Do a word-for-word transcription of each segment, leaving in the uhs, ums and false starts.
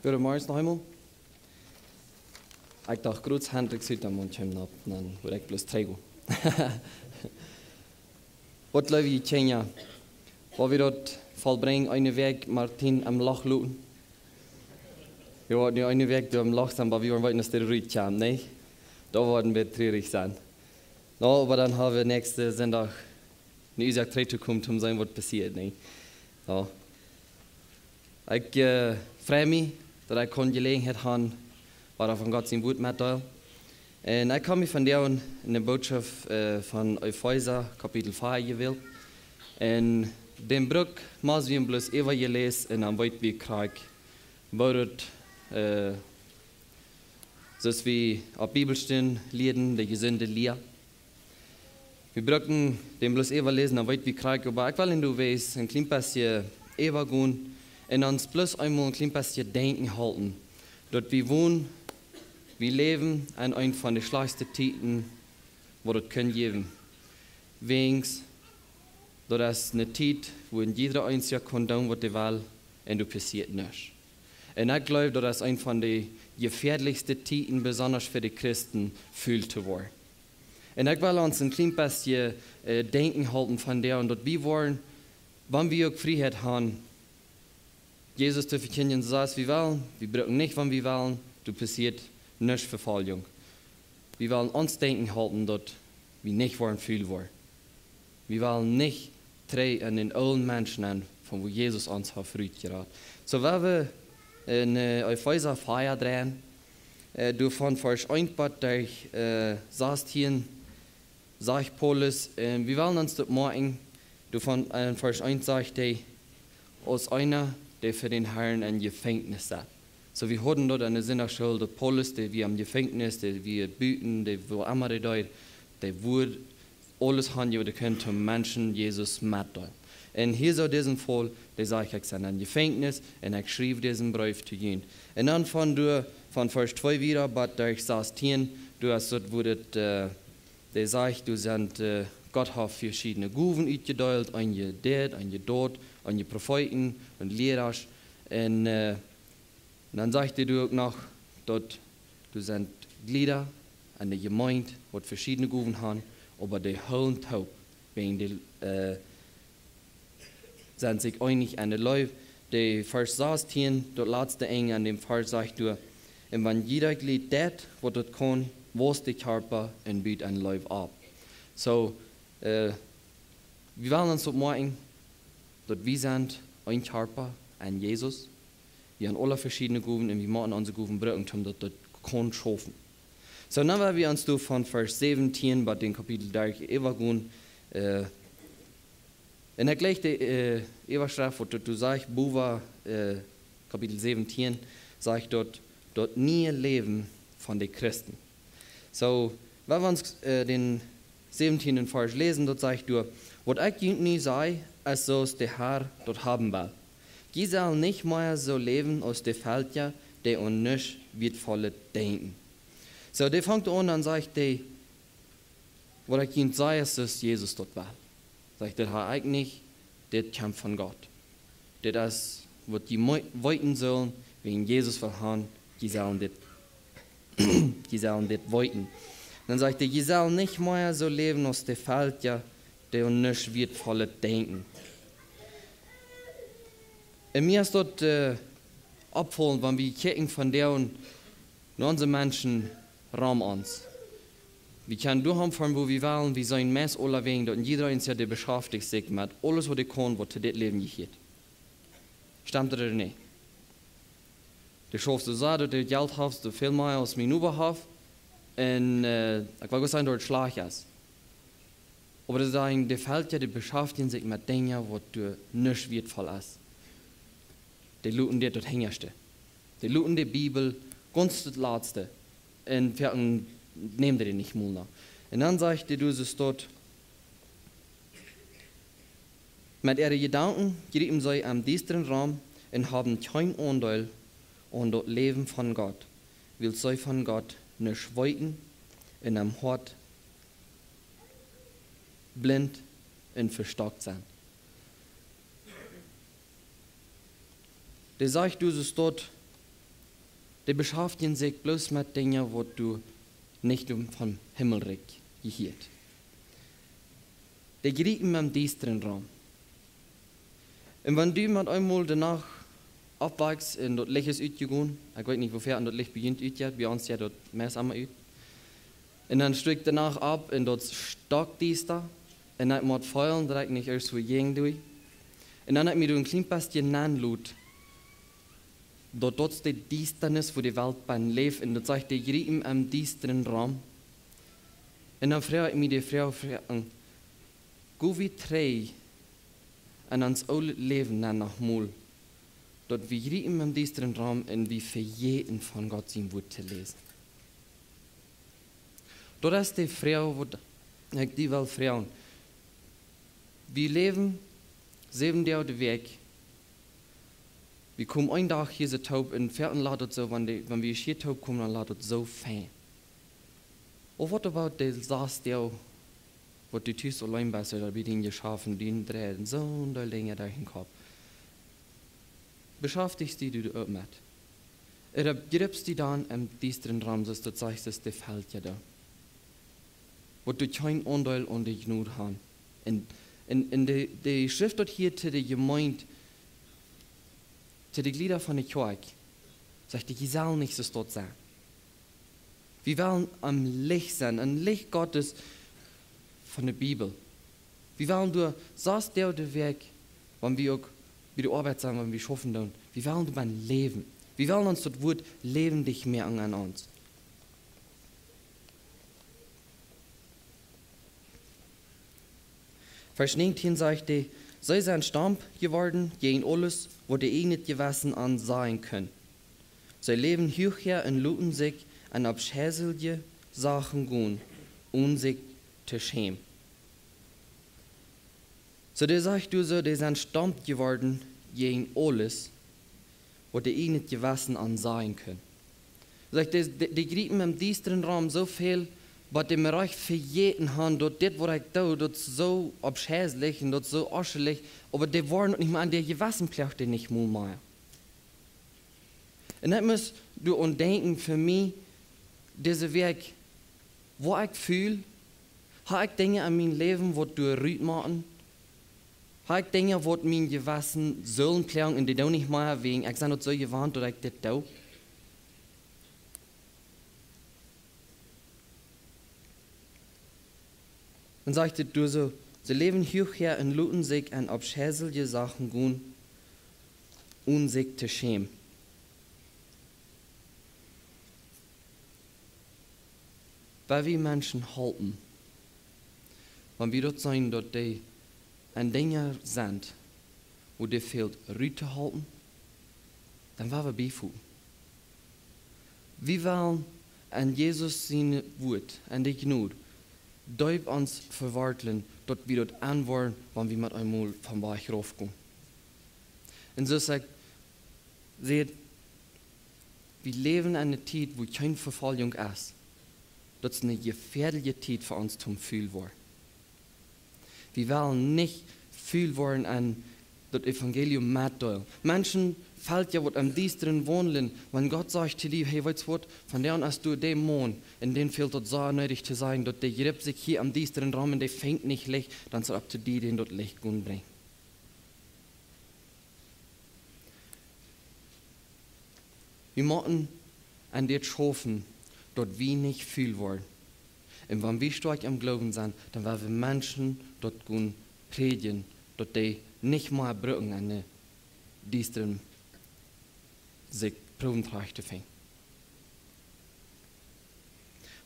Goedemorjes noch eemol. Ekj docht, groets Hendrik sitt dan mol kjeem opp, dan wudd ekj bloos triggo. Waut leewe Kjinja, wua wie daut vollbrinjen, eene Wäakj Martin aum Loch loten? Jo, nu eene Wäakj doa aum Loch sennen, oba wie woaren weeten, aus dee rut kjemt, nä? Daut woat bät trurich sennen. No, oba dan ha wie näakjsten Sindach ne Uasoak trigj to komen, om seenen waut passieet, nä? Jo. Ekj, äh, frei mie, daut ekj kunn Jeläajenheit han, waut von Gott sien Wuat metdeelen. Un ekj hab mie vondoag ne Bootschoft, äh, von Efeesa, Kapitel vea jewält. Un dän Bruk, mau aus wie am bloos äwa jeläst, un dan weet wie krakjt, woo daut, äh, soo aus wie opp Bibelstund lieeden, de jesunde Lia. Wie brucken dän bloos äwaläsen, dan weet wie krakjt, oba ekj well en du wees een kjlien bät äwagonen un ons bloos eemol een kjlien bät denkjen halpen, daut wie wonen, wie läwen en eent von de schlajchtste Tieden, waut daut kaun jäwen. Wäajens, daut es ne Tiet, wua jieda eena kaun doonen, waut hee well, un doa passieet nuscht. Un ekj gleew, daut es eent von de jefäadlichste Tieden, besonda fa de Christen, ful to woaren. Un ekj well ons een kjlien bät, äh, denkjen halpen vondoag, un daut wie woaren, wan wie uk Frieheit han, Jesus to vekjindjen, soo aus wie wellen, wie brucken nich, wan wie wellen, doa passieet nuscht Vefoljunk. Wie wellen ons denkjen halpen, daut wie nich woaren ful woaren. Wie wellen nich trigj en dän oolen Mensch nenn, von wua Jesus ons haft rutjerat. Soo, wan wie en, äh, Efeesa vea dreien, äh, doa von Varsch eent bat derch, äh, sastieen, sajcht Paulus, un wie wellen ons daut moakjen, doa von, äh, Varsch eent sajcht hee, aus eena, dee fa dän Harn em Jefenkjnis sett. Soo, wie hieren daut en de Sindachschool, daut Paulus, dee wia em Jefenkjnis, dee wia buten, dee wia emma doa, dee wudd aules han, waut hee kunn, om Menschen Jesus mettodeelen. Un hia soo disen Faul, dee sajcht, ekj sie em Jefenkjnis un ekj schriew disen Breef to junt. Un dan von doa, von Varsch twee wieda, bat derch sastieen, doa es daut, wua daut, äh, dee sajcht, doa sent, äh, Gott haft veschiedne Gowen utjedeelt, eenje dit, eenje daut, eenje Profeeten un Liera. Un, äh, dan sajcht hee doa uk noch, daut doa sent Jlieda en de Jemeent, waut veschiedne Gowen han, oba dee hoolen toop, wäajen dee, äh, sent sikj eenich en de Leew. De Varsch sastieen, daut latste Enj aun däm Varsch sajcht doa, un wan jieda Jlid deit, waut daut kaun, wausst de Kjarpa un but en Leew opp. Soo, äh, wie wellen ons daut moakjen, daut wie sent een Kjarpa en Jesus. Wie han aule veschiedne Gowen un wie motten onse Gowen brucken, om daut, daut kaun schaufen. Soo, dan woa wie ons doa von Varsch säwentieen bat dän Kapitel dartich äwagonen, äh, un ekj läs de, äh, Äwaschreft, waut doa sajcht, bowa, äh, Kapitel säwentieen, sajcht daut, daut niee Läwen von de Christen. Soo, wan wie ons, äh, dän säwentieenden Varsch läsen, daut sajcht doa, waut ekj junt nu saj, es soo aus de Har daut haben well. Jie sellen nich mea soo läwen aus de Velkja, dee aun nuscht Wieetvollet denkjen. Soo, dee fangt aun un sajcht dee, waut ekj junt saj, es soo aus Jesus daut well. Sajcht, dit ha ekj nich, dit kjemt von Gott. Dit es, waut jie motten weeten sellen, wäajen Jesus well han, jie sellen dit, jie sellen dit weeten. Dan sajcht hee, jie sellen nich mea soo läwen aus de Velkja, dee aun nuscht Wieetvollet denkjen. Un mie es daut, äh, oppjefollen, wan wie kjikjen vondoag no onse Menschen rom ons. Wie kjennen doa han von wua wie wellen, wie sent meist aulawäajen, daut jieda eena, dee beschaftijcht sikj met aules, waut hee kaun, waut to dit Läwen jehieet. Stemt daut ooda nä? Dee schauft soo sea, daut dee Jelt haft, soo väl mea aus mien Opa haft. Un, äh, ekj well goot sennen, daut et schlajcht es. Oba dee sajen, de Velkja, dee beschaftjen sikj met Dinja, waut doa nuscht wieetvoll es. Dee loten dit daut hinjaschte. Dee loten de Bibel gaunz daut latste. Un foaken nämen dee nich mol no. Un dan sajcht hee doa soo daut, met äare Jedanken jriepen see em Diestren rom un haben kjeen Aundeel aun daut Läwen von Gott, wiels see von Gott nuscht weeten un em Hoat blint un vestockt sent. Dee sajcht doa soo daut, Dee beschaftjen sikj bloos met Dinja, waut du nich vom Himmelrikj jehieescht. Dee jriepen em Diestren rom. Un wan du met eemol de Nacht oppwakst un daut Licht es utjegonen, ekj weet nich, woo väl daut Licht bie junt utjeit, bie ons jeit daut meist emma ut. Un dan stow ekj de Nacht opp un daut es stockdiesta. Un ekj mott feelen, daut ekj nich ieescht wua jäajen doo. Un dan hab ekj mie doa een kjlien bät nenjelot, daut daut de Diestanis, wua de Welt bennen läft, un daut sajcht, dee jriepen em Diestren rom. Un dan froag ekj mie de Froag, froag, go wie trigj en ons oolet Läwen dan noch mol, daut wie jriepen em Diestren rom un wie vejäten von Gott sien Wuat to läsen. Daut es de Froag, waut ekj die well froagen. Wie läwen säwen Doag de Wäakj. Wie komen een Dach hia soo toop un foaken lat daut soo, wan de, wan wie hia toop komen, dan lat daut soo fein. Oba what about de sas Doag, waut du tus auleen best, ooda bie dien Jeschaft, dien Dräd, un soon Deel Dinja derch dän Kopp? Beschaftjst du die doa uk met? Ooda jripst du dan em Diestren rom, soo aus daut sajcht, daut de Fält jo doa, waut doa kjeen Aundeel aun de Jnod han. Un, un, un de, de Schreft daut hia to de Jemeent, to de Jlieda von de Kjoakj, sajcht dee, jie sellen nich soo stolt sennen. Wie wellen aum Licht sennen, aum Licht Gottes von de Bibel. Wie wellen doa sas Doag de Wäakj, wan wie uk bie de Oabeit sent, wan wie schaufen doonen, wie wellen doa bennen läwen. Wie wellen ons daut Wuat läwendich moaken aun ons. Varsch näajentieen sajcht hee: See sent stomp jeworden jäajen aules, waut äa ieejnet Jewessen an sajen kunn. See läwen huach häa un loten sikj en aufscheilje Sachen gonen, onen sikj to schämen. Soo, dee sajcht doa soo, dee sent stomp jeworden jäajen aules, waut äa ieejnet Jewessen an sajen kunn. Sajcht, dee, dee, dee jriepen em Diestren rom soo väl, waut dee mau rajcht vejäten han, daut dit, waut ekj doo, daut es soo aufschelich un daut es soo aschlich, oba dee woaren daut nich mea aun, dee Jewessen ploagt dee nich mol mea. Un ekj must doaraun denkjen, fa mie, dise Wäakj, woo ekj feel, ha ekj Dinja en mien Läwen, waut doa rutmotten? Ha ekj Dinja, waut mien Jewessen sellen ploagen, un dee doonen nich mea wäajen, ekj sie daut soo jewant, daut ekj dit doo? Dan sajcht et doa soo: See läwen huach häa un loten sikj en aufscheilje Sachen gonen, onen sikj to schämen. Wan wie Menschen halpen, wan wie daut seenen, daut dee en Dinja sent, wua dee fält rut to halpen, dan woa wie bie foten. Wie wellen aun Jesus sien Wuat, aun de Jnod, deep ons vewartlen, daut wie daut aunwoaren, wan wie met eemol vom Wajch raufkomen. Un soo aus ekj säd, wie läwen en eene Tiet, wua kjeen Vefoljunk es. Daut es eene jefäadelje Tiet fa ons toom ful woaren. Wie wellen nich ful woaren aun daut Evangelium metdeelen. Menschen fält jo waut em Diestren waundlen, wan Gott sajcht to die: Hey, weetst waut, vondoag hast du dän Maun, un dän fält daut soo needich to sajen, daut dee jript sikj hia em Diestren rom un dee finjt nich Licht, dan es et opp to die, dän daut Licht gonen brinjen. Wie motten aun dit schaufen, daut wie nich ful woaren. Un wan wie stoakj em Gloowen sent, dan woa wie Menschen daut gonen prädjen, daut dee nich mea brucken aun de Diestren sikj proowen trajcht to finjen.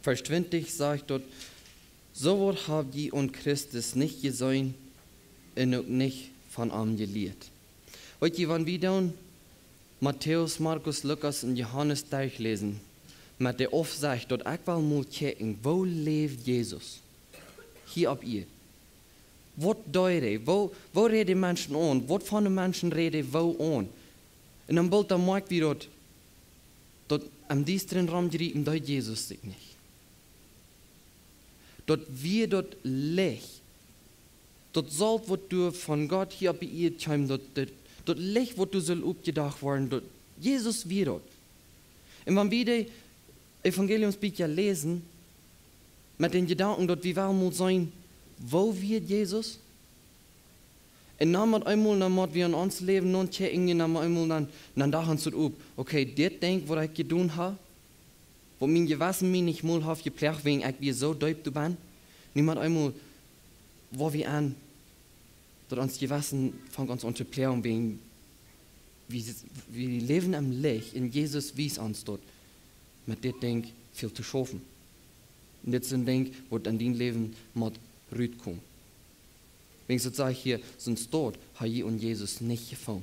Varsch twintich sajcht daut: Soo waut hab jie aun Christus nich jeseenen un uk nich von am jelieet. Weetst du, wan wie dan Matäus, Markus, Lukas un Johanes derchläsen, met de Aufsecht, daut ekj well mol kjikjen, woo läft Jesus hia opp Ieed? Waut deed hee? Woo, woo räd hee Menschen aun? Waut fa Menschen räd hee woo aun? Un dan boolt dan moakj wie daut, daut em Diestren romjriepen, daut Jesus sikj nich. Daut wia daut Licht. Daut Solt, waut doa von Gott hia opp de Ieed kjeem, daut, daut, daut Licht, waut doa sull oppjedocht woaren, daut Jesus wia daut. Un wan wie de Evangeliumsbieekja läsen, met dän Jedanken, daut wie wellen mol seenen, woo wia Jesus? Un dan met eemol, dan mott wie aun ons Läwen nochecken, un dan met eemol, dan, dan docht ons daut opp: Okay, dit Dinkj, waut ekj jedonen hab, waut mien Jewessen mie nich mol haft jeploagt, wäajen ekj wia soo deep doa benn, nu met eemol, woo wie aun, daut ons Jewessen fangt ons aun to ploagen, wäajen wie, wie läwen em Licht un Jesus wiest ons daut, met dit Dinkj väl to schaufen. Un dit es een Dinkj, waut en dien Läwen mott rutkomen. Wäajen daut sajcht hia, sonst daut ha jie aun Jesus nich jefungen.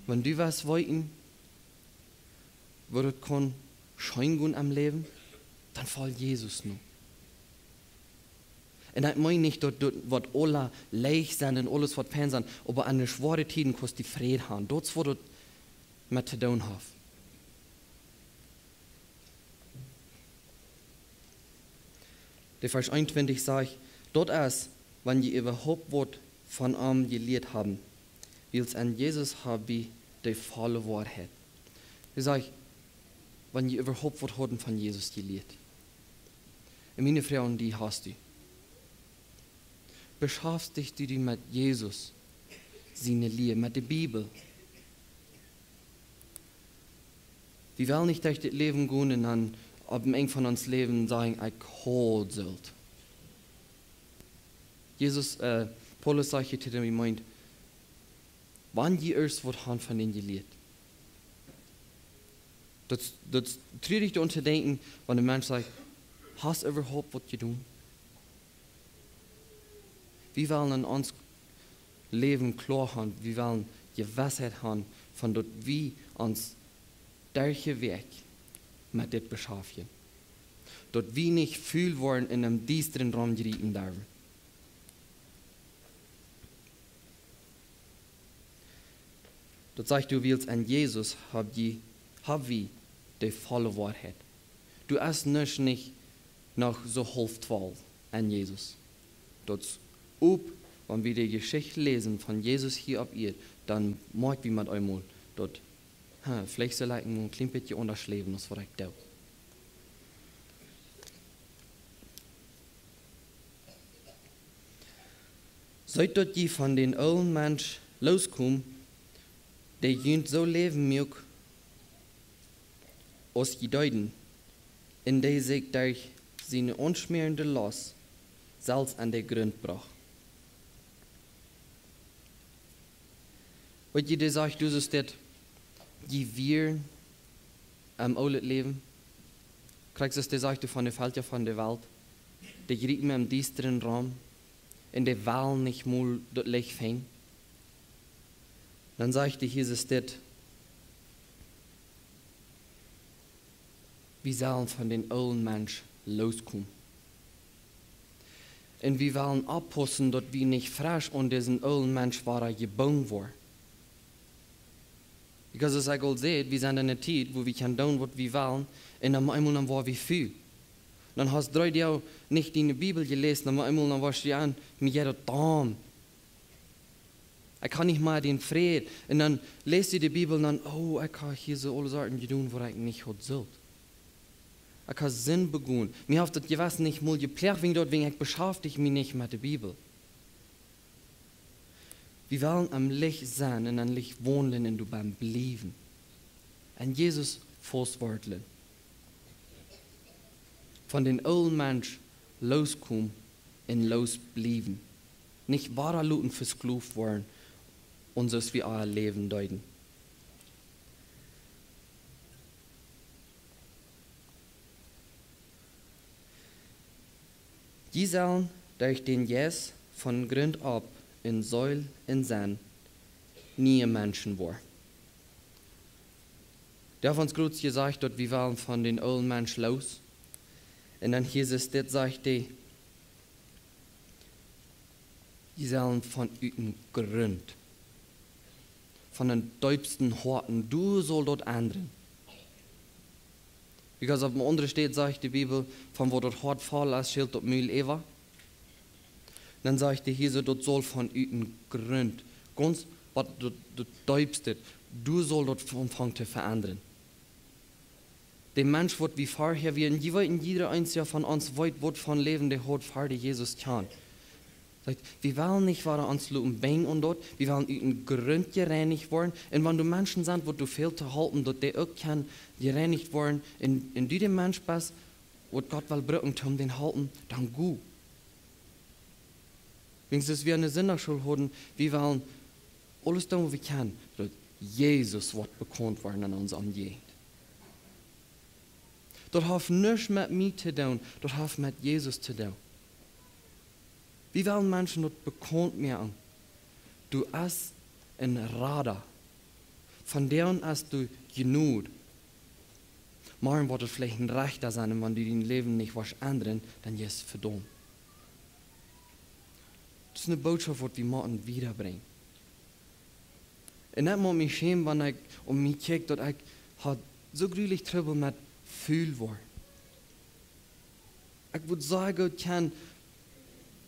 Wan du west weeten, woo daut kaun scheen gonen em Läwen, dan foll Jesus no. Un ekj meen nich, daut, daut waut aula leicht sent un aules waut fein sent, oba aun de schwoare Tieden kaust du Fräd han. Daut es waut daut met to doonen haft. De Varsch eenuntwintich sajcht: Daut es, wan jie äwahaupt waut von am jelieet haben, wiels en Jesus hab wie de volle Woarheit. Hee sajcht, wan jie äwahaupt waut hauden von Jesus jelieet. Un miene Froag aun die: Hast du? Beschaftst du die met Jesus siene Lia, met de Bibel? Wie wellen nich derch dit Läwen gonen un dan opp daut Enj von ons Läwen sajen: Ekj haud Sult. Jesus, äh, Paulus sajcht hia to dee Jemeent: Wan jie ieescht waut han von dän jelieet. Daut, daut es trurich doaraun to denkjen, wan een Mensch sajcht: Hast äwahaupt waut jedonen? Wie wellen en ons Läwen kloa han, wie wellen Jewissheit han von daut wie ons derch de Wäakj met dit beschaftjen. Daut wie nich ful woaren un em Diestren romjriepen derwen. Daut sajcht: Du, wiels en Jesus hab jie, hab wie de volle Woarheit. Du hast nuscht nich noch soo haulf twalf en Jesus. Daut es opp, wan wie de Jeschicht läsen von Jesus hia opp Ieed, dan moakj wie met eemol daut: Ha, veleicht sull ekj een kjlien bät aundasch läwen aus waut ekj doo. Seet daut jie von dän oolen Mensch loskomen, dee junt soo läwen muak aus jie deeden, un dee sikj derch siene aunschmäarende Lost selfst aun de Grunt brocht. Weet jie, dee sajcht, du sust dit, jie wieren em oolen Läwen. Krakjt soo aus dee sajcht, du, von de Velkja von de Welt, dee jriepen em Diestren rom, un dee wellen nich mol daut Licht finjen. Dan sajcht hee, hia es dit: Wie sellen von dän oolen Mensch loskomen. Un wie wellen oppaussen, daut wie nich fresch aun disen oolen Mensch wada jebungen woaren. Because, aus ekj aul säd, wie sent en eene Tiet, wua wie kjennen doonen, waut wie wellen, un dan eemol dan woa wie ful. Dan hast dree Doag nich diene Bibel jeläst, dan eemol dan woascht du aun, mie jeit daut domm. Ekj hab nich mea dän Fräd. Un dan läst du de Bibel un dan: Oh, ekj hab hia soo aule Sachen jedonen, waut ekj nich haud sullt. Ekj hab Sind begonen. Mie haft daut Jewessen nich mol jeploagt wäajen daut, wäajen ekj beschaftich mie nich met de Bibel. Wie wellen em Licht sennen un em Licht waundlen un doabie bliewen. En Jesus faustholen. Von dän oolen Mensch loskomen un loosbliewen. Nich wada loten vesklooft woaren, un soo aus wie aul läwen deeden. Jie sellen derch dän Jeist von Grunt opp en Seel un Senn niee Menschen woaren. Doa haft ons groot jesajcht, daut wie wellen von dän oolen Mensch loos. Un dan hia es dit, sajcht hee, jie sellen von uten Grunt, von dän deepsten Hoaten, du sust daut endren. Because opp eene aundre Städ sajcht de Bibel, von wua daut Hoat voll es, schelt daut Mul äwa. Dan sajcht hee hia soo, daut saul von uten Grunt, gaunz waut daut, daut deepste, du sust daut aunfangen to veendren. De Mensch, waut wie verhäa wieren, jie weeten, jieda eena von ons weet, waut fa een Läwen dee haud ver dee Jesus kjand. Sajcht, wie wellen nich wada ons loten binjen aun daut, wie wellen ut een Grunt jereinicht woaren. Un wan doa Menschen sent, waut du väl to halpen, daut dee uk kjennen jereinicht woaren, un, un du de Mensch best, waut Gott well brucken, om dän halpen, dan go. Wiels wie aun de Sindachschool hauden, wie wellen aules doonen, waut wie kjennen, daut Jesus woat bekaunt woaren en onse Omjäajent. Daut haft nuscht met mie to doonen, daut haft met Jesus to doonen. Wie wellen Menschen daut bekaunt moaken. Du best een Rada. Vondoag best du Jnod. Morjen woat et veleicht een Rechta sennen, un wan du dien Läwen nich woascht endren, dan jeist vedaumt. Daut es eene Bootschoft, waut wie motten wiedabrinjen. Un daut moakt mie schämen, wan ekj om mie kjikj, daut ekj haud soo grulich Trubbel met ful woaren. Ekj wudd sea goot kjennen,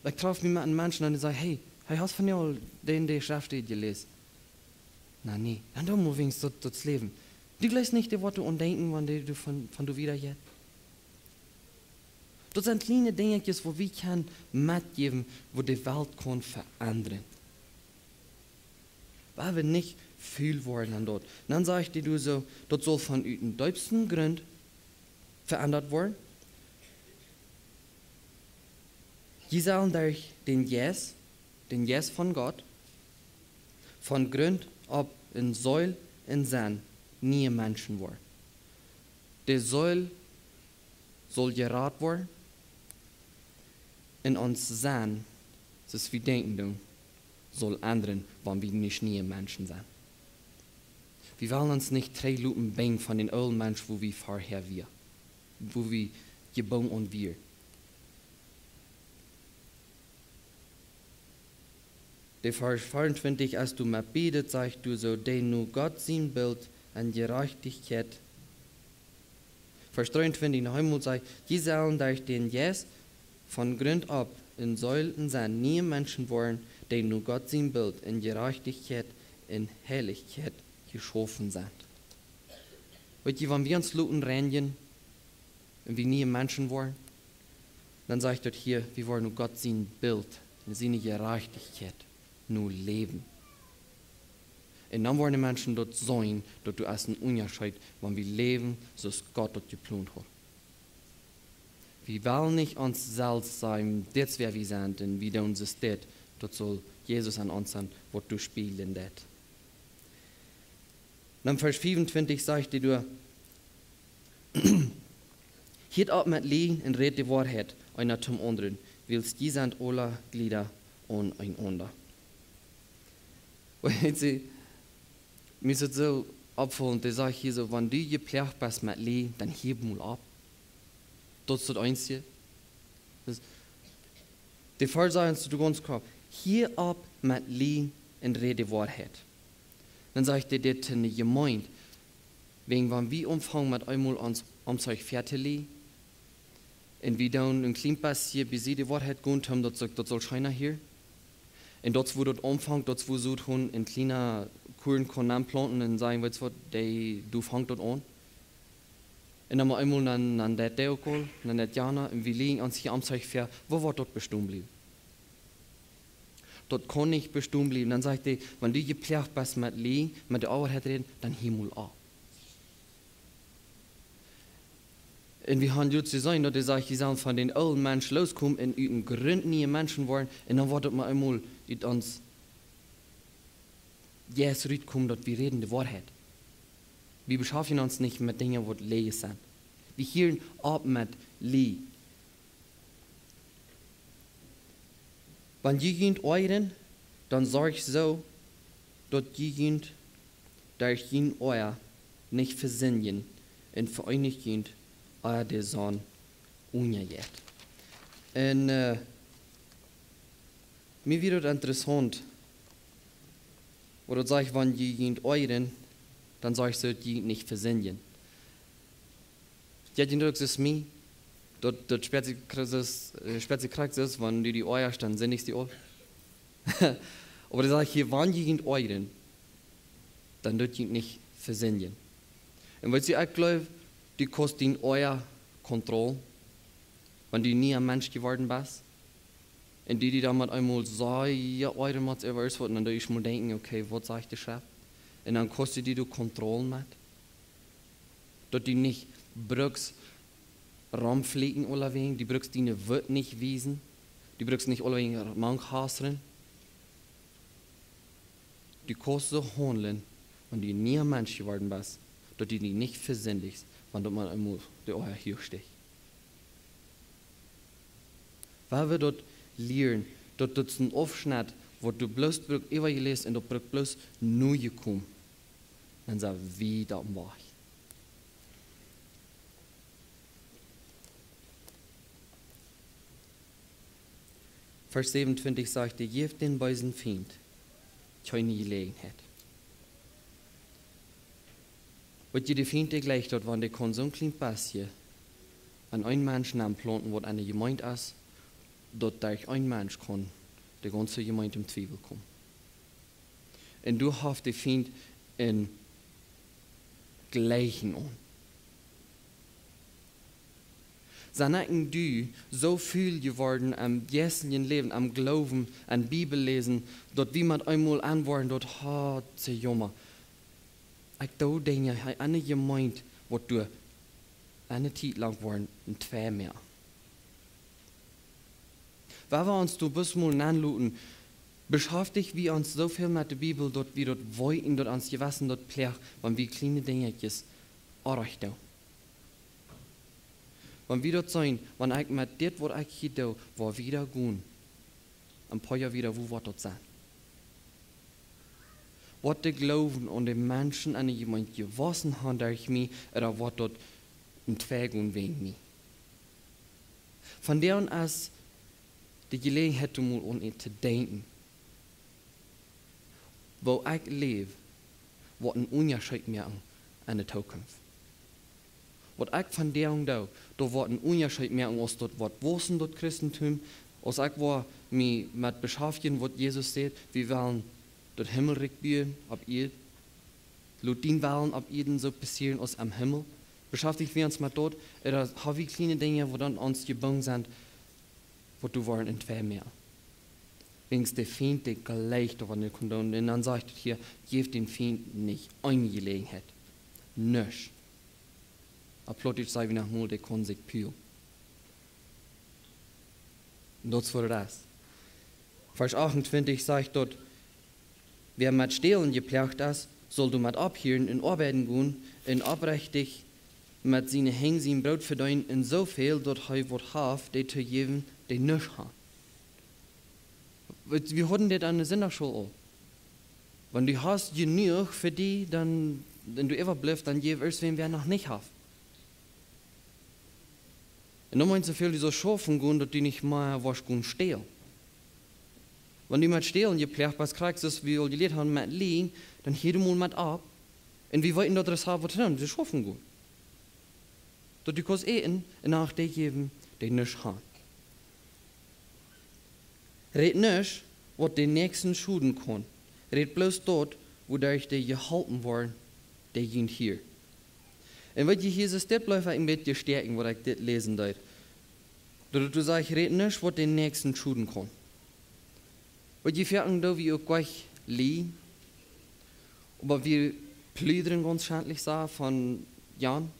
ekj trof mie met een Mensch un dee säd: "Hey, hey, hast du vondoag dee, dee Schreft jeläsen?" "Na nä." "Dan doo mau weens daut, daut Läwen. Du jleefst nich, dee woat doaraun denkjen, wan dee, du von, von du wieda jeist." Daut sent kjliene Dinjekjes, waut wie kjennen metjäwen, waut de Welt kaun veendren. Wie wellen nich ful woaren aun daut. Dan sajcht hee doa soo, daut saul von ut dän deepsten Grunt veendat woaren. Jie sellen derch dän Jeist, dän Jeist von Gott, von Grunt opp en Seel un Senn niee Menschen woaren. De Seel saul jerat woaren un ons Senn, soo aus wie denkjen doonen, saul endren, wan wie nich niee Menschen sent. Wie wellen ons nich trigjloten binjen von dän oolen Mensch, woo wie verhäa wieren, woo wie jebungen wieren. De Varsch veeauntwintich, aus du met biedet, sajcht doa soo, dee no Gott sien Bilt un Jerajchtichkjeit. Varsch dreeuntwintich noch eemol sajcht, jie sellen derch dän Jeist von Grunt opp en Seel un Senn niee Menschen woaren, dee no Gott sien Bilt un Jerajchtichkjeit un Heilichkjeit jeschaufen sent. Weet jie, wan wie ons loten reinjen un wie niee Menschen woaren, dan sajcht daut hia, wie woaren no Gott sien Bilt un siene Jerajchtichkjeit no läwen. Un dan woaren de Menschen daut seenen, daut doa es een Unjascheet, wan wie läwen, soo aus Gott daut jeplont haud. Wie wellen nich ons selfst sajen, dit es wäa wie sent, un wie doonen soo dit, daut saul Jesus aun ons sennen, waut doa spieejlen deit. Dan Varsch fiewuntwintich sajcht hee doa, hieet opp met Läajen un rät de Woarheit eena toom aundren, wiels jie sent aule Jlieda aun eenaunda. Weet jie, mie es et soo oppjefollen, dee sajcht hia soo, wan du jeploagt best met Läajen, dan hia mol opp. Daut es daut eensje. Daut, de Varsch sajcht ons gaunz kloa, hieet opp met Läajen un rät de Woarheit. Dan sajcht hee dit to de Jemeent, wäajen wan wie aunfangen met eemol ons Omzorch väa to läajen, un wie doonen een kjlien bät bie sied de Woarheit gonen, toom daut saul, daut saul scheena hia. Un daut es wua daut aunfangt, daut es wua soo een kjliena Kuarn kaun aunplaunten un sajen, weetst waut, dee, doa fangt daut aun. Un dan mau eemol dan, dan deit dee uk aul, dan deit jana, un wie läajen ons hia Omzorch väa, woo woat daut bestonen bliewen? Daut kaun nich bestonen bliewen. Dan sajcht hee, wan du jeploagt best met Läajen, met de Woarheit räden, dan hia mol opp. Un wie haben jrod jeseenen, daut hee sajcht, wie sellen von dän oolen Mensch loskomen un ut en Grunt niee Menschen woaren. Un dan woat daut mau eemol ut ons Jeist rutkomen, daut wie räden de Woarheit. Wie beschaftjen ons nich met Dinja, waut Läajes sent. Wie hieet opp met Läajen. Wan jie junt oajren, dan sorcht soo, daut jie junt derch jun Oaja nich vesindjen un veeenicht junt, ea de Sonn unjajeit. Un, äh, mie wia daut interessaunt, wua daut sajcht, wan jie junt oajren, dan sorcht soo, daut jie junt nich vesindjen. Jie jie uk soo aus mie, daut, daut spieet sikj krakjt soo, äh, spieet sikj krakjt soo, wan du die oajascht, dan sindichst du aul. Oba daut sajcht hia, wan jie junt oajren, dan doot junt nich vesindjen. Un weetst du, ekj jleew, Du kaust dien Oaja kontrollen, wan du een niea Mensch jeworden best. Un du die dan met eemol soo, jo, ooda met irjent waut, un dan doo ekj mol denkjen, okay, waut sajcht de Schreft? Un dan kaust du die doa kontrollen met. Daut du nich brukst romflieekjen aulawäajen, du brukst diene Wut nich wiesen, du brukst nich aulawäajen mank hastren. Du kaust soo haundlen, wan du een niea Mensch jeworden best, daut du die nich vesindichst, wan daut met eemol de Oaja hia steit. Wan wie daut lieren, daut daut een Aufschnett, waut du bloos bruckst äwajeläst un daut brukt bloos nu jekomen, dan sent wie doa aum Wajch. Varsch säwenuntwintich sajcht: "Jeft dän beesen Fient kjeene Jeläajenheit." Waut jie, de Fient, dee jleicht daut, wan dee kaun soon kjlien bät aun een Mensch nenplaunten, waut aun de Jemeent es, daut derch een Mensch kaun de gaunze Jemeent em Twiewel komen. Un doa haft de Fient een Jleichen aun. Sent ekj un du soo väl jeworden aum jeistlichen Läwen, aum Gloowen, aum Bibelläsen, daut wie met eemol aunwoaren, daut: "Ha, soo, Joma, ekj doo Dinja hia aun de Jemeent, waut doa aun de Tiet lang woaren un twee mea." Wan wie ons doa bloos mol nenloten, beschaftich wie ons soo väl met de Bibel, daut wie daut weeten, daut ons Jewessen daut pläacht, wan wie kjliene Dinjakjes orrajcht doonen. Wan wie daut seenen, wan ekj met dit, waut ekj hia doo, woa wieda gonen, een poa Joa wieda, woo woat daut sennen? Woat de Gloowen aun de Menschen aun de Jemeent jewossen haben derch mie, ooda woat daut en twee gonen wäajen mie? Vondoag es de Jeläajenheit, om mol aun to denkjen, woo ekj läw, woat een Unjascheet moaken aun de Tookunft. Waut ekj vondoag doo, daut woat een Unjascheet moaken, aus daut woat wausen, daut Christentum, aus ekj woa mie met beschaftjen, waut Jesus sajcht, wie wellen daut Himmelrikj buen opp Ieed. Lot dien Wellen opp Ieed soo passieren aus em Himmel. Beschaftich wie ons met daut, ooda ha wie kjliene Dinja, waut aun ons jebungen sent, waut doa woaren en twee mea? Wäajens de Fient, dee jleicht daut, wan dee kjemt, un dan sajcht et hia: "Jeft dän Fient nich eene Jeläajenheit." Nuscht. Opp Plautdietsch saj wie noch mol, dee kaun sikj pulen. Un daut es waut et es. Varsch achtuntwintich sajcht daut: "Wäa met Stälen jeploagt es, saul doamet opphieren un oabeiden gonen un oprechtich met siene Henj sien Broot vedeenen, un soo väl daut hee waut haft, dee to jäwen, dee nuscht haben." Wie, wie hauden dit aun de Sindachschool aul. Wan du hast jenuach fa die, dan, wan du äwabliffst, dan jeff ieescht wäm, wäa noch nich haft. Un dan meent soo väl, du saust schaufen gonen, daut du nich mea woascht gonen stälen. Wan du met Stälen jeploagt best, krakjt soo aus wie aul jelieet haben met Liejen, dan hia mol met opp. Un wie weeten, daut et waut to doonen, du saust schaufen gonen. Daut du kaust äten un aun dee jäwen, dee nuscht haben. Rät nuscht, waut dän Näakjsten schoden kaun. Rät bloos daut, wuaderch dee jeholpen woaren, dee junt hieren. Un weet jie, hia es dit, blift ekj een bät stäakjen, waut ekj dit läsen deed. Daut et sajcht: "Rät nuscht, waut dän Näakjsten schoden kaun." Weet jie, foaken doo wie uk jlikj lieden, oba wie pludren gaunz schentlich soo von: "Jan,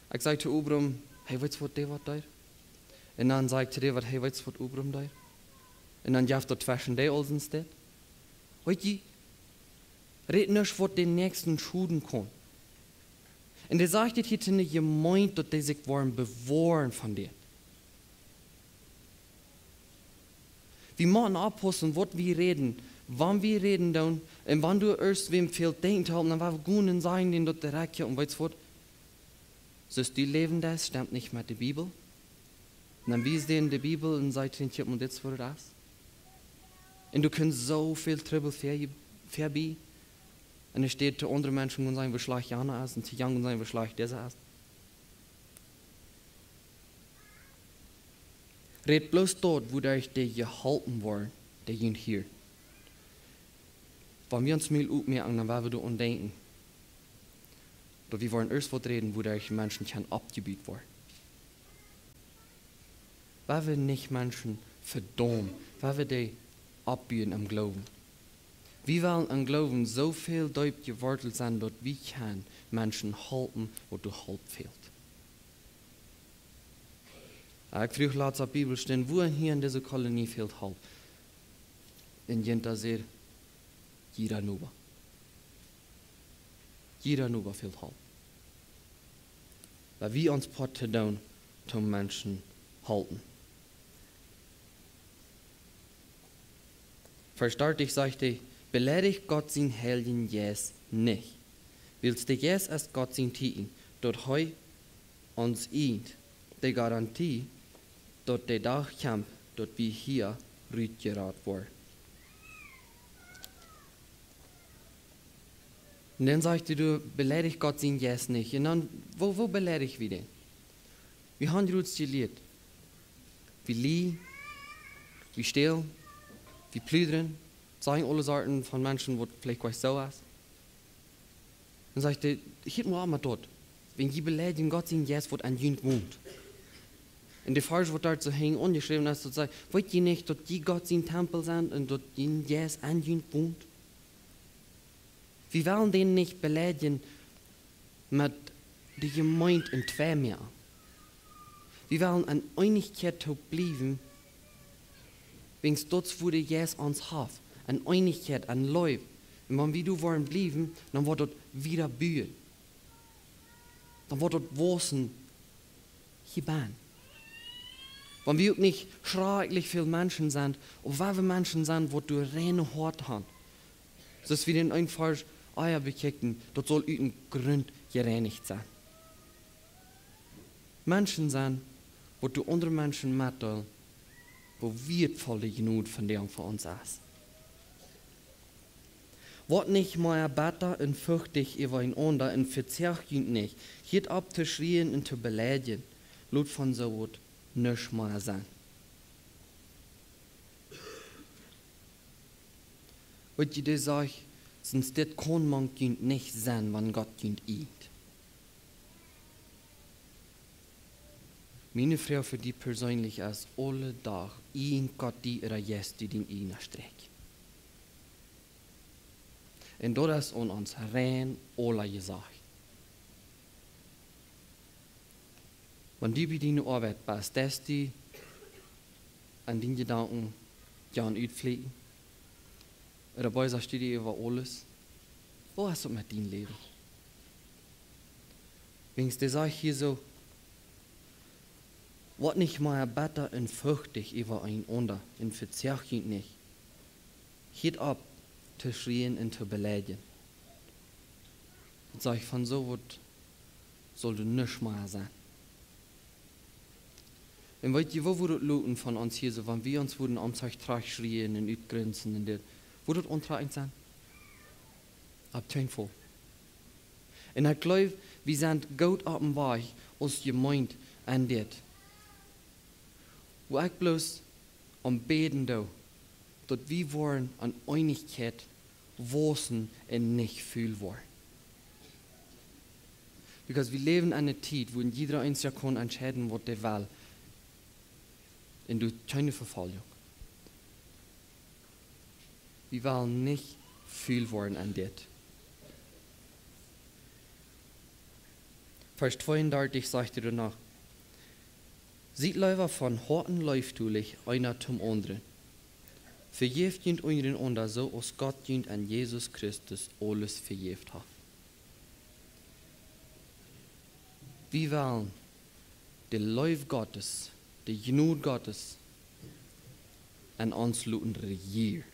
ekj säd to Obram, hey, weetst waut dee waut deed?" Un dan säd ekj to dee waut, hey, weetst waut Obram deed? Un dan jeft daut tweschen dee aul sien Stekj. Weet jie, rät nuscht, waut dän Näakjsten schoden kaun. Un dee sajcht dit hia to ne Jemeent, daut dee sikj woaren bewoaren von dit. Wie motten oppaussen, waut wie räden, wan wie räden doonen, un wan du ieescht wäm väl denkjen to halpen, dan woa wie gonen un sajen, dän daut direkt, jo, un weetst waut? Soo aus du läwen deist, stemt nich met de Bibel. Un dan wies dän de Bibel un sajcht: "Kjikj mol, dit es waut et es." Un du kaust soo väl Trubbel ver-, verbie. Un et steit to aundre Menschen un sajen, woo schlajcht jana es, un to jan un sajen, woo schlajcht disa es. Rät bloos daut, wuaderch dee jeholpen woaren, dee junt hieren. Wan wie ons Mul opmoaken, dan woa wie doaraun denkjen, Oba wie woaren ieescht waut räden, woo derch Menschen kjennen oppjebut woaren. Woo wie nich Menschen vedaumen, woo wie dee oppbuen em Gloowen. Wie wellen em Gloowen soo väl deep jewortelt sennen, daut wie kjennen Menschen halpen, waut doa Help fält. Ekj fruach latst opp Bibelstund, wua hia en dise Kolonie fält Help. Un jena säd: Jieda Noba. Jieda Noba fält Help. Woo wie ons Poat to doonen, toom Menschen halpen. Varsch dartich sajcht hee: Beleidicht Gott sienen Heiljen Jeist nich. Wiels de Jeist es Gott sien Tieekjen, daut hee ons ieejent, de Garantie, daut de Dach kjemt, daut wie hia rutjerat woaren. Un dan sajcht hee: Du, beleidicht Gott sienen Jeist nich. Un dan, woo, woo beleidicht wie dän? Wie haben jrod jelieet. Wie lieejen, wie stälen, wie pludren, sajen aule Sorten von Menschen, waut veleicht nich soo es. Dan sajcht hee: Hieet mol opp met daut. Wan jie beleidijen Gott sienen Jeist, waut en junt wont. Un de Varsch, waut doa soo hinjen aunjeschräwen es, daut sajcht: Weet jie nich, daut jie Gott sien Tempel sent un daut sien Jeist en junt wont? Wie wellen dän nich beleidijen met de Jemeent en twee moaken. Wie wellen en Eenichkjeit toop bliewen, wiels daut es, wua de Jeist ons haft. En Eenichkjeit, en Leew. Un wan wie doa woaren bliewen, dan woat daut wieda buen. Dan woat daut wausen hia bennen. Wan wie uk nich schrakjlich väl Menschen sent, oba woo wie Menschen sent, waut doa reine Hoat haben. Soo aus wie dän eenen Varsch ea bekjikjten, daut saul ut dän Grunt jereinicht sennen. Menschen sent, waut doa aundre Menschen metdeelen, woo wieetvoll de Jnod von dee fa ons es. Woat nich mea betta un fuchtich äwa eenaunda un vezeacht junt nich. Hieet opp to schrieen un to beleidijen. Lot von soo waut nuscht mea sennen. Waut jie doa sajen, sent dit kaun mank junt nich sennen, wan Gott junt ieejent. Miene Froag fa die perseenlich es: Aule Dach ieejent Gott die ooda jeist du dien ieejnen Strik? Un daut es aun ons rein aula jesajcht. Wan du bie diene Oabeit best, deist du en diene Jedanken jan utflieekjen? Ooda bie soo Studie äwa aules? Woo es daut met dien Läwen? Wiels dee sajcht hia soo: Woat nich mea betta un fuchtich äwa eenaunda un vezeacht junt nich. Hieet opp to schrieen un to beleidijen. Daut sajcht, von soo waut saul doa nuscht mea sennen. Un weet jie, woo wudd daut looten von ons hia soo, wan wie ons wudden om sikj trajcht schrieen un utgrinsen un dit? Wudd daut auntrakjent sennen? Opp kjeen Faul. Un ekj jleew, wie sent goot oppem Wajch aus Jemeent en dit. Woo ekj bloos om bäden doo, daut wie woaren en Eenichkjeit wausen un nich ful woaren. Because wie läwen en eene Tiet, wua jieda eena kaun entscheiden, waut hee well. Un doa kjeene Vefoljunk. Wie wellen nich ful woaren en dit. Varsch tweeundartich sajcht hee doano: Siet leewa von Hoaten leeftolich eena toom aundren. Vejäft junt unjarenaunda, soo aus Gott junt en Jesus Christus aules vejäft haft. Wie wellen de Leew Gottes, de Jnod Gottes en ons loten rejieren.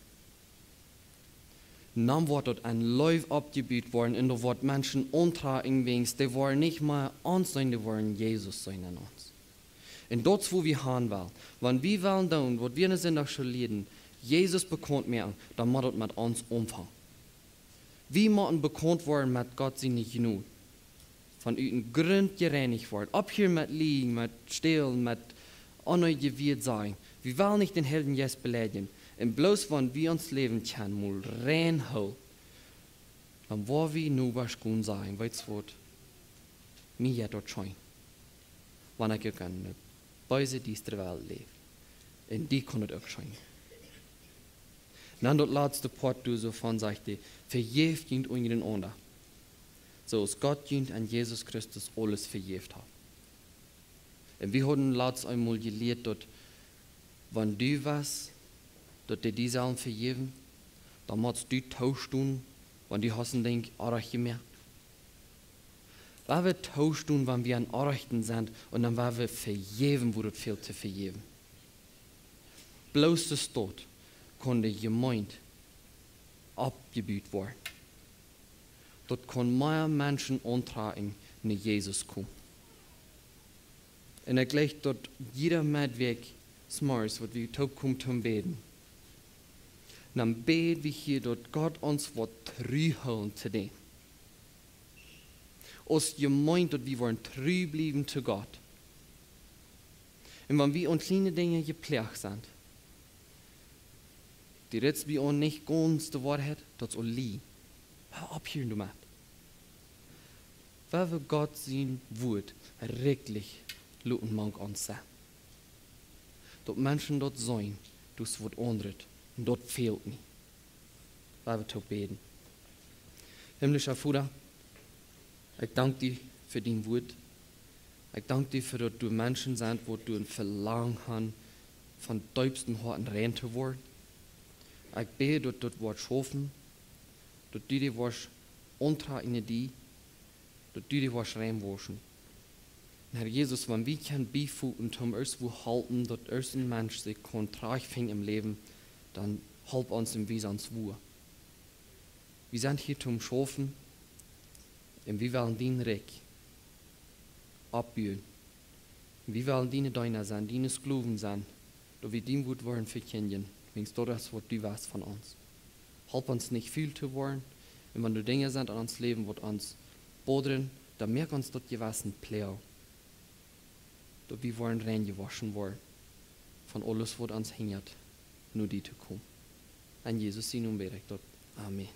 Dan woat daut en Leew oppjebut woaren un doa woat Menschen auntrakjen, wiels dee woaren nich mea ons seenen, dee woaren Jesus seenen en ons. Un daut es, wua wie han wellen. Wan wie wellen doonen, waut wie en de Sindach School lieeden, Jesus bekaunt moaken, dan mott daut met ons aunfangen. Wie motten bekaunt woaren met Gott siene Jnod. Von ut dän Grunt jereinicht woaren. Opphieren met lieejen, met stälen, met onneedje Wieed sajen. Wie wellen nich dän Heiljen Jeist beleidijen. Un bloos wan wie ons Läwen kjennen mol rein hoolen, dan woa wie Nobasch gonen sajen: Weetst waut? Mie jeit daut scheen, wan ekj uk en eene beese, diestre Welt läw. Un die kaun daut uk scheen. Dan daut latste Poat, du, soo von sajcht dee: Vejäft junt unjarenaunda, soo aus Gott junt en Jesus Christus aules vejäft haft. Un wie hauden latst eemol jelieet, daut wan du west, daut dee die sellen vejäwen, dan motst du toostonen, wan du hast een Dinkj oajch jemoakt. Wan wie toostonen, wan wie aun oajch sent, un dan wan wie vejäwen, wua daut fält to vejäwen. Bloos soo kaun de Jemeent oppjebut woaren. Daut kaun mea Menschen auntrakjen, no Jesus komen. Un ekj jleew, daut jieda Medwäakj zemorjes, waut wie toopkomen toom bäden, dan bäd wie hia, daut Gott ons woat true hoolen to däm. Aus Jemeent, daut wie woaren true bliewen to Gott. Un wan wie aun kjliene Dinja jeploagt sent, dee räden wie aun, nich gaunz de Woarheit, daut es aul Läajen. Hia opphieren doamet. Wan wie Gott sien Wuat rikjlich loten mank ons sennen, daut Menschen daut seenen, daut es waut aundret, un daut fält mie. Wan wie toop bäden. Himmlischa Voda, ekj dank die fa dien Wuat. Ekj dank die fa daut doa Menschen sent, waut doa een Velangen haben, von deepsten Hoaten rein to woaren. Ekj bäd, daut daut woat schaufen, daut du dee woascht auntrakjen, dee, daut du dee woascht reinwauschen. Un Herr Jesus, wan wie kjennen biefoten, toom ieescht wua halpen, daut ieescht een Mensch sikj kaun trajchtfinjen em Läwen, dan halp ons un wies ons wua. Wie sent hia toom schaufen, un wie wellen dien Rikj oppbuen. Wie wellen diene Deena sennen, diene Sklowen sennen, daut wie dien Wuat woaren vekjindjen, wiels daut es waut du west von ons. Halp ons nich ful to woaren, un wan doa Dinja sent en ons Läwen, waut ons bodren, dan moak ons daut Jewessen kloa, daut wie woaren reinjewoschen woaren von aules, waut ons hinjat, no die to komen. En Jesus sien Nomen bäd ekj daut. Amen.